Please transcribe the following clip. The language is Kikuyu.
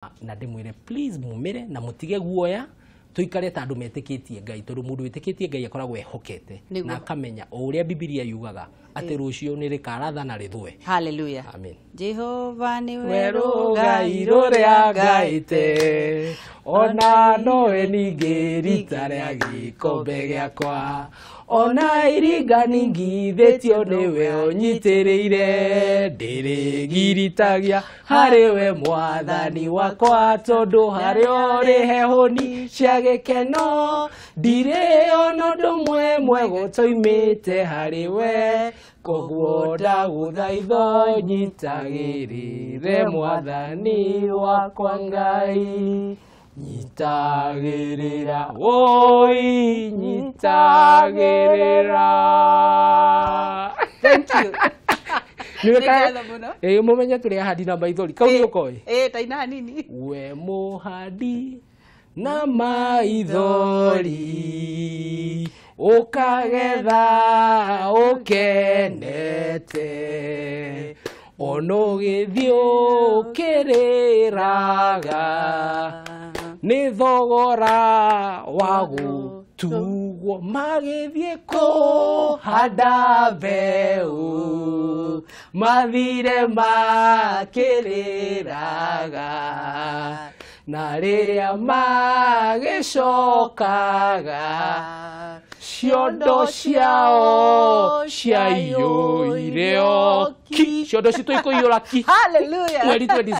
Na ndĩmwĩre, please, mumĩre na mũtige guoya, tuikare ta andũ metĩkĩtie Ngai, tondũ mũndũ wĩtĩkĩtie Ngai akoragwo ehokete na akamenya o ũrĩa Bibilia yugaga atĩ rũciũ nĩ rĩkaratha na rĩthũe. Hallelujah. Amen. Jehova nĩwe werũgai rũrĩa ngaĩte, ona nowe ningĩ rita rĩa gĩkombe gĩakwa, ona iringa ningithĩtio nĩwe ũnyitĩrĩire, ndĩrĩgiritagia harĩ we Mwathani wakwa, tondũ harĩ ũrĩ hehũni cia gĩkeno, ndirĩ ona ũndũ ũmwe mwega ũtoimĩte harĩ we. Koguo ndagũthaitha nyitagĩrĩre, Mwathani wakwa Ngai, nyitagĩrĩra, oi, nyitagĩrĩra. Thank you. Nĩ Nĩ ngatho mũno. Ĩ, mũmenye tũrĩ ahandi na maithori kau nĩ ũkoĩ. Ĩ, taina hanini. We mũhandi na maithori, ũkagetha ũkenete, ona ũgĩthiĩ ũkĩrĩraga, nĩ thogora wa gũtugwo. Magĩthiĩ kũhanda mbeũ, mathire makĩrĩraga, na rĩrĩa magĩcokaga, ciondo ciao ciaiyũire o ki. Ciondo citũ ikũiyũra ki. Hallelujah. Mweri 27.